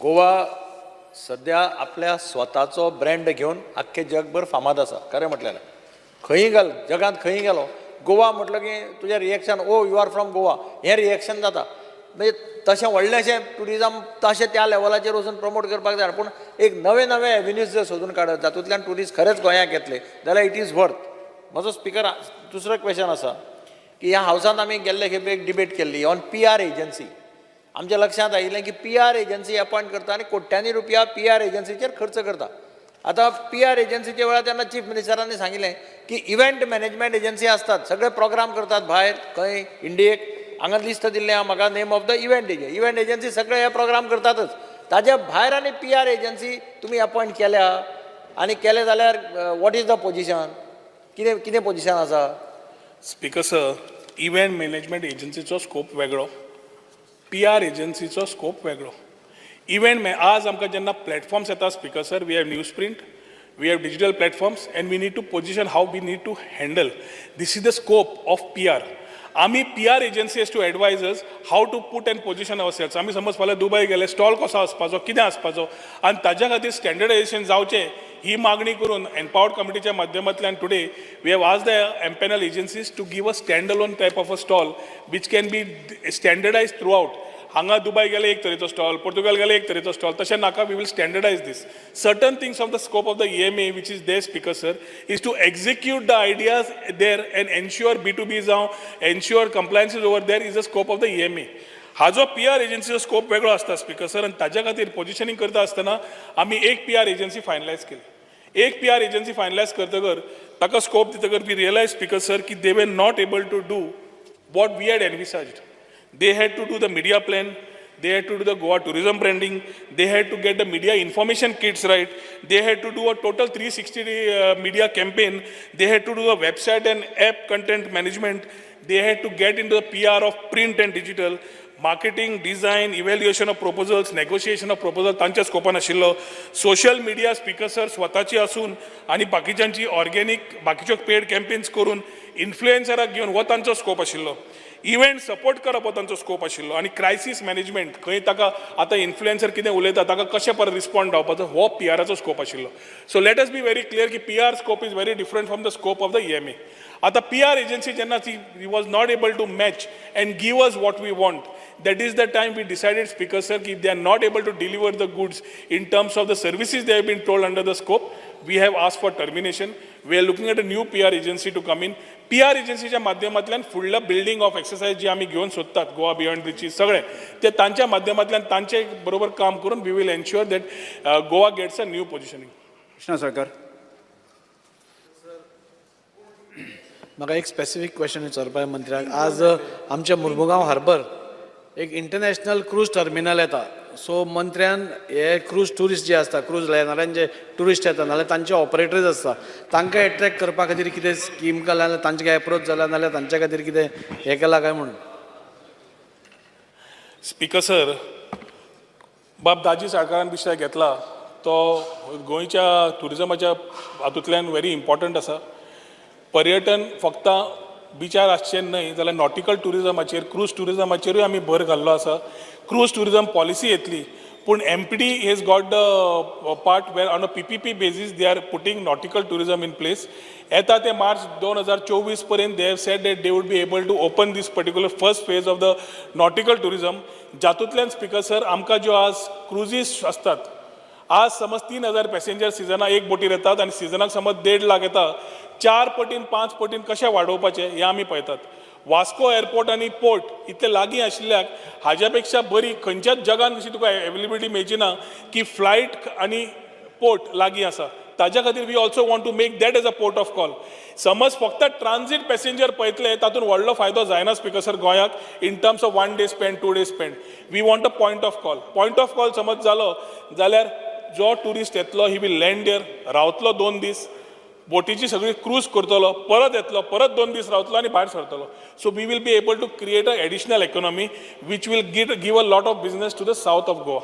गोवा सद्या आपल्या स्वताचो ब्रँड घेवन आख्खे जगभर फामाद आसा. खरें म्हटल्यार खंयी घाल, जगांत खंयी गेलो, गोवा म्हटलं की तुजें reaction, "Oh, you are from Goa," हें रिएक्शन जाता. म्हणजे तशें व्हडलेंशें ट्युरिजम तशें त्या लेवलाचेर वचून प्रमोट करपाक जाय, पूण एक नवे नवे एवेन्यूज जर सोदून काडत जातूंतल्यान ट्युरिस्ट खरेंच गोंयाक येतले जाल्यार it is worth. म्हजो स्पिकर दुसरो क्वेश्चन आसा की ह्या हावसांत आमी गेल्ले खेपे एक डिबेट केल्ली ऑन पीआर एजन्सी. आमच्या लक्षांत आयिल्लें की पीआर एजन्सी अपॉयंट करता आनी कोट्यांनी रुपया पीआर एजन्सीचेर खर्च करता. आतां पीआर एजन्सीच्या वेळार तेन्ना चीफ मिनिस्टरांनी सांगिल्लें की इव्हेंट मॅनेजमेंट एजन्सी आसतात, सगळे प्रोग्राम करतात भायर खंय इंडियेक. हांगा लिस्ट दिल्लें आहा म्हाका, name of the event agency. Event agency सगळे हे प्रोग्राम करतातच, ताज्या भायर आनी पीआर एजन्सी तुमी अपॉयंट केल्या आनी केले जाल्यार what is the position? कितें कितें पोजिशन आसा? स्पिकर सर, इव्हेंट मॅनेजमेंट एजन्सीचो स्कोप वेगळो, पीआर एजन्सीचो स्कोप वेगळो. इव्हेंट आज आमकां जेन्ना प्लॅटफॉर्म्स येता, Speaker sir, we have newsprint, we have digital platforms and we need to position how we need to handle. This is the scope of PR. आमी PR agency has to advise us how to put and position ourselves. आमी समज फाल्यां Dubai गेले, stall कसो आसपाचो, कितें आसपाचो आनी ताज्या खातीर स्टँडर्डायझेशन जावचें ही मागणी करून एम्पावर्ड कमिटीच्या माध्यमांतल्यान today we have asked the empanel agencies to give a stand alone type of a stall which can be standardized throughout. हांगा दुबय गेले एक तरेचो स्टॉल, पोर्तुगाल गेले एक तरेचो स्टॉल, तशें नाका. We will standardize this certain things of the scope of the EMA which is there, Speaker sir, is to execute the ideas there and ensure B2B जावं, ensure compliances over there is the scope of the EMA. हाजो P R एजन्सीचो scope वेगळो आसता, speaker sir. आनी ताज्या खातीर पोजिशनींग करता आसतना आमी एक पी आर एजन्सी फायनलायज केली. एक पी आर एजन्सी फायनलायज करतकर, ताका scope दितकर, we realize, Speaker sir, की they were not able to do what we had envisaged. They had to do the media plan, they had to do the Goa tourism branding, they had to get the media information kits right, they had to do a total 360 day media campaign, they had to do a website and app content management, they had to get into the PR of print and digital, marketing, design, evaluation of proposals, negotiation of proposal तांच्या स्कोपान आशिल्लो. Social media, speaker sir, स्वताची आसून आनी बाकीच्यांची organic, बाकीच्यो पेड campaigns करून इन्फ्लुएन्सराक घेवन, हो तांचो स्कोप आशिल्लो. इव्हेंट सपोर्ट करप हो तांचो स्कोप आशिल्लो आनी क्रायसीस मॅनेजमेंट, खंय ताका आतां इन्फ्लुएन्सर कितें उलयता ताका कशें परत रिस्पॉन्ड जावपाचो, हो पीआराचो स्कोप आशिल्लो. So let us be very clear की PR scope is very different from the scope of the EMA. आतां पीआर एजन्सी जेन्ना ती was not able to match and give us what we want, that is the time we decided, Speaker sir, की if they are not able to deliver the goods in terms of the services they have been told under the scope, we have asked for termination. We are looking at a new PR agency to come in. PR एजन्सीच्या माध्यमांतल्यान फुडलं building of exercise जी आमी घेवन सोदतात, Goa beyond bridges सगळें ते तांच्या माध्यमांतल्यान तांचे बरोबर काम करून we will ensure that Goa gets a new positioning. Krishna Salkar. म्हाका एक स्पेसिफीक क्वेश्चन विचारपाक मंत्र्याक. आज आमच्या मुर्मुगांव हार्बर एक इंटरनॅशनल क्रूज टर्मिनल येता. सो मंत्र्यान हे क्रूज ट्युरिस्ट जे आसता, क्रूज लायनरान जे ट्युरिस्ट येता नाल्यार तांचे ऑपरेटर्स आसता, तांकां एट्रॅक्ट करपा खातीर कितें स्कीम केला नाल्यार तांचे एप्रोच जाला नाल्यार तांच्या खातीर कितें हें केलां काय म्हणून? स्पिकर सर, बाब दाजी साळकारान विशय घेतला तो गोंयच्या ट्युरिजमाच्या हातूंतल्यान व्हेरी इम्पॉर्टंट आसा. पर्यटन फक्त बिचार आसचें न्हय जाल्यार नॉटिकल ट्युरिजमाचेर, क्रूज ट्युरिजमाचेरूय आमी भर घाल्लो आसा. क्रूज ट्युरिजम पॉलिसी येतली, पूण MPD has got the part where on a PPP basis they are putting nautical tourism in place. येता ते मार्च 2024 पर्यंत they have said that they would be able to open this particular first phase of the nautical tourism, जातूंतल्यान, speaker sir, आमकां ज्यो आज cruises आसतात, आज समज 3000 पॅसेंजर सिजनाक एक बोटीर येतात आनी सिजनाक समज 1.5 लाख येता, चार पटीन, पांच पटीन कशें वाडोवपाचें हें आमी पळयतात. वास्को एअरपोर्ट आनी पोर्ट इतले लागीं आशिल्ल्याक हाज्या पेक्षा बरी खंयच्याच जगान अशी तुका एवेलेबिलिटी मेळची ना की फ्लायट आनी पोर्ट लागीं आसा. ताज्या खातीर we also want to make that as a port of call. समज फक्त ट्रान्झीट पॅसेंजर पळयतले, तातूंत व्हडलो फायदो जायना, स्पिकर सर, गोंयाक in terms of one day spend, 2 day spend. We want a point of call. Point of call समज जालो जाल्यार जो ट्युरिस्ट येतलो, he will land there, रावतलो 2 दीस, बोटीची सगळी क्रूज करतलो, परत येतलो, परत 2 दीस रावतलो आनी भायर सरतलो. So we will be able to create a additional economy which will give a lot of business to the south of Goa.